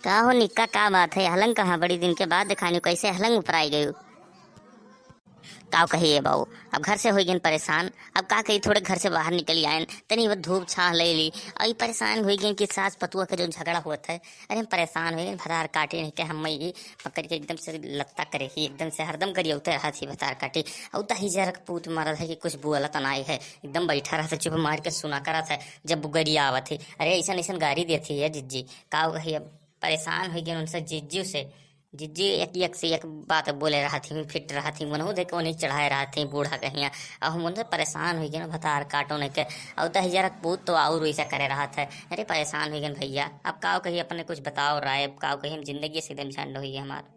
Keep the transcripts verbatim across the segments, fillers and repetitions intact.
का हो निक्का, का बात है? हलंग कहाँ? बड़ी दिन के बाद देखानी, कैसे हलंग उपराई गयू? का कही ए बाऊ, अब घर से होइ गइन परेशान। अब का कही, थोड़े घर से बाहर निकल आयन, तनी वो धूप छाह ले ली। और ई परेशान होइ गइन कि सास पतुआ के जो झगड़ा होत है, अरे हम परेशान होइ गइन। भतार काटी नहीं के हम ई पकड़ के एकदम से लत्ता करे ही, एकदम से हरदम गरियावते रहत ही भतार काटी। और दहिजरा के पूत मरत है कि कुछ बोलत नाई है, एकदम बैठा रहत है, चुप मार के सुना करत है। जब गरियावत ही, अरे ऐसन ऐसन गारी देत ही है जिज्जी, का कही, अब परेशान होइ गइन उनसे, जिज्जी से। जिज्जी एक, एक से एक बात बोले रहत ही, फिट रहत ही, मनहू देख के उन्हीं चढ़ाए रहत ही बूढ़ा कहिया। अब हम उनसे परेशान होइ गइन, भतार काटो नहीं के। और दहिजरा के पूत तो और वैसा करे रहत है। अरे परेशान होइ गइन भैया, अब का कही, अपने कुछ बताओ राय, अब का कही, हम जिंदगी से एकदम झंड होइ गए हमार।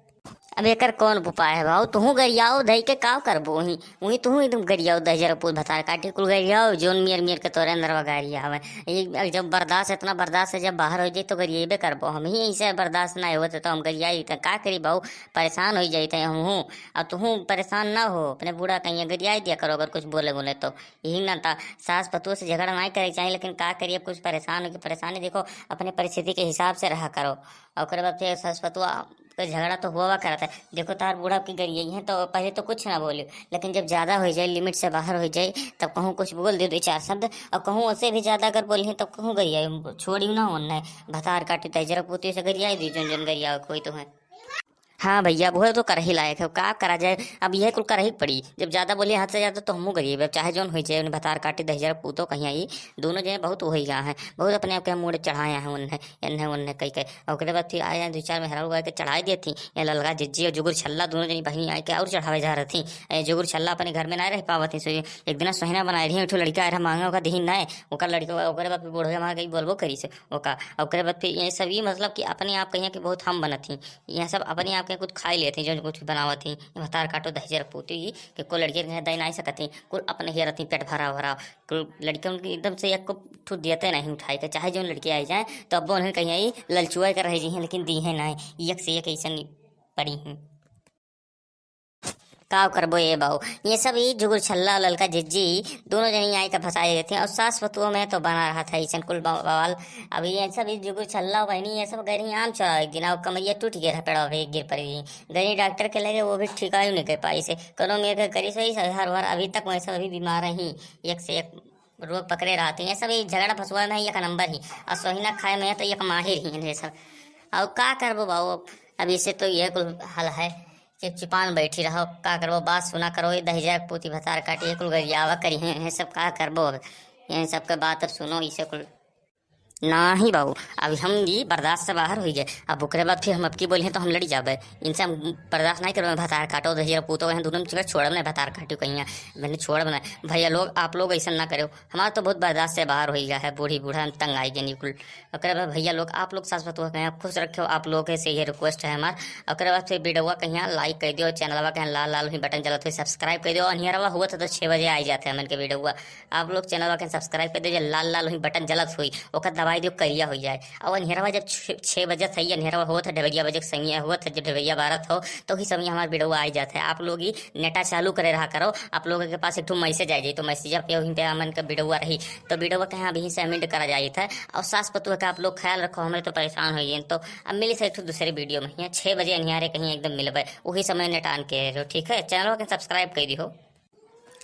अब एकर कौन उपाय है बाऊ? तुहूँ गरियाओ धई के, का करबो? वहीं, वहीं तुहूँ एकदम गरियाओ, दहिजरा पूत भतार काटी कुल गरियाओ, जोन मियर मियर के तोरे अंदर गारी आवे। ये जब बर्दाश्त, इतना बर्दाश्त है, जब बाहर होइ जाई तो गरियाबे करबो। हम ही ऐसे बर्दाश्त ना होत तो हम गरियाई, तो का करी बाऊ, परेशान होइ जाई थे हमहूँ। अब तुहूँ परेशान ना हो, अपने बूढ़ा कहिया गरियाई दिया करो अगर कुछ बोले बोले तो। यही ना था, सास पतोह से झगड़ा ना करे के चाही, लेकिन का करी, अब कुछ परेशान हो के परेशानी देखो, अपने परिस्थिति के हिसाब से रहा करो। और ओकरे बाद फिर सास पतोह के झगड़ा तो हुआ करत है। देखो, तार बूढ़ा के गरियाई है तो पहले तो कुछ ना बोली, लेकिन जब ज्यादा होइ जाए, लिमिट से बाहर होइ जाए, तब कहूँ कुछ बोल दे दो चार शब्द, और कहूँ उससे भी ज्यादा अगर बोली है तब कहूँ गरियाई, छोड़ी ना उन्हें। भतार काटी दहिजरा पूती से गरियाई दी, जौन जौन गरियावे कोई तो है। हाँ भैया, अब वह तो करही लायक है, का करा जाए, अब यह कुल करही के पड़ी। जब ज्यादा बोली हद से ज्यादा तो हमहूँ गरियाई, अब चाहे जौन होइ जाए, उन्हें भतार काटी दहिजरा पूतो कहिया ई, दोनों जने बहुत वही गया है, बहुत अपने आप के मूड चढ़ाए हैं उन्हें। एन्ने ओन्ने कई के। और ओकरे बाद फिर आए हैं दो चार मेहरारू आए के चढ़ाई देती। ये ललका जिज्जी और जुगुर छल्ला दोनों जनी बहिनी आए के और चढ़ावे जा रहती। ए, जुगुर छल्ला अपने घर में ना रह पावत ही। सो एक दिन सोहना बनाए रही, एक ठो लड़का आए रहा मांगे, ओका दिही ना। ओकर लड़का, ओकरे बाद फिर बूढ़े माँ गई बोलबो करी से ओका। और ओकरे बाद फिर ये सब, ये मतलब कि अपने आप कहिया कि बहुत हम बनत ही। ये सब अपने आप के कुछ खाई लेती, जो कुछ बनावत ही। ये भतार काटो दहिजरा पूती के को लड़के के दे ना सकती, कुल अपने ही रहती पेट भरा भरा। कुल लड़के उनके एकदम से एक ठो देते नहीं उठाए के, चाहे जौन लड़के आए जाए, तो अब उन्हें कहीं आई ललचुआ के रह जइहें, लेकिन दी है नहीं, एक से एक ऐसन पड़ी हैं। का करबो ए बाऊ, ये सब ई जुगुर छल्ला और ललका जिज्जी दोनों जनी आई के फंसाए देते हैं, और सास पतुओं में तो बना रहा था ऐसन कुल बा-, बवाल। अब ये सब ई जुगुर छल्ला बहनी, ये सब गरी आम चोरावे एक दिन, और कमरिया टूट गया था, पेड़वा पे गिर पड़ी। गरी डॉक्टर के लगे, वो भी ठीक ही नहीं कर पाई से, करो मेरे के करी सही, हर बार अभी तक वैसे अभी बीमार ही, एक से एक रोग पकड़े रहती हैं। सब ये झगड़ा फसुआ में एक नंबर ही, और सोहिना खाए में तो एक माहिर ही हैं सब। और का करबो बाबू, अब इसे तो ये कुल हल है कि चुपान बैठी रहो, का करबो, बात सुना करो। ये दहिजरा के पूती भतार काटी, ये कुल गरियावा करी हैं, ये सब का करबो। अब ये सबके बात अब सुनो, इसे कुल ना ही बाबू, अब हम ये बर्दाश्त से बाहर हो गए। अब ओकरे बाद फिर हम अब की बोली हैं तो हम लड़ी जाबे, इनसे हम बर्दाश्त नहीं करबे। भतार काटो दहिजरा पूतो, यहाँ दोनों में छोड़ब नहीं, भतार काटो कहीं, मैंने छोड़ब नहीं। भैया लोग, आप लोग ऐसा ना करो, हमारा तो बहुत बर्दाश्त से बाहर हो गया है, बूढ़ी बूढ़ा हम तंग आई गए निकुल। ओकरे बाद भैया लोग, आप लोग सास पतोह के यहाँ खुश रखो, आप लोग से ये रिक्वेस्ट है हमार। ओकरे बाद फिर वीडियोवा कहिया लाइक कर दियो, चैनलवा के लाल लाल हुई बटन जलत हुई सब्सक्राइब कर दियो। और नियरवा हुआ था तो छः बजे आ जाते हैं हमन के वीडियोवा। आप लोग चैनलवा के सब्सक्राइब कर दियो, जो लाल लाल हुई बटन जलत हुई ओकर दबाई दियो, करिया हो जाए। और नियरवा जब छः, छः बजे सही है, नियरवा हुआ था ढबेरिया बजे के संगे हुआ था, जो ढबेरिया बारह हो तो ही समय हमारे वीडियोवा आ जाते हैं। आप लोग ही नेटा चालू करे रहा करो, आप लोगों के पास एक ठो मैसेज आ जाई, तो मैसेज पे वहीं पे हमन का वीडियोवा रही, तो वीडियोवा कहीं अभी से एंड करा जाई था। और सास पतोह का आप लोग ख्याल रखो, हमें तो परेशान हो गए। तो अब मिली से एक ठो दूसरे वीडियो में, यहाँ छः बजे अनियारे कहीं एकदम मिलबे, वही समय नेट on के रहो, ठीक है? चैनल के सब्सक्राइब कर दी हो।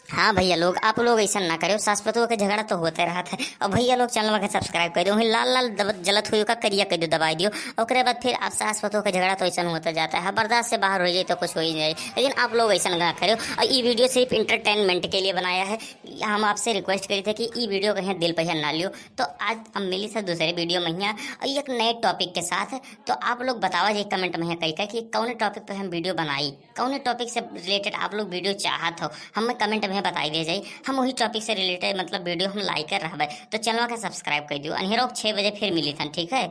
हाँ भैया लोग, आप लोग ऐसा ना करो, सास पतोह के झगड़ा तो होते रहत है। और भैया लोग, चैनल के सब्सक्राइब कर दो, वहीं लाल लाल दब-, जलत हुई का करिया कर दो, दबाई दियो। ओकरे बाद फिर आप सास पतोह के झगड़ा तो ऐसा होते जाता है, बर्दाश्त से बाहर हो जाए तो कुछ हो ही जाए, लेकिन आप लोग ऐसा ना करो। और ये वीडियो सिर्फ एंटरटेनमेंट के लिए बनाया है। हम आपसे रिक्वेस्ट करी थे कि ई वीडियो कहीं दिल पे ना लियो। तो आज हम मिली से दूसरे वीडियो में यहाँ और एक नए टॉपिक के साथ। तो आप लोग बतावा जाए कमेंट में कही का कि कौन टॉपिक पे हम वीडियो बनाई, कौन टॉपिक से रिलेटेड आप लोग वीडियो चाहत हो, हमें कमेंट में बताई दे जाए। हम वही टॉपिक से रिलेटेड मतलब वीडियो हम लाइक कर रहबे। तो चैनल का सब्सक्राइब कर दियो। अनियरो छः बजे फिर मिली था, ठीक है?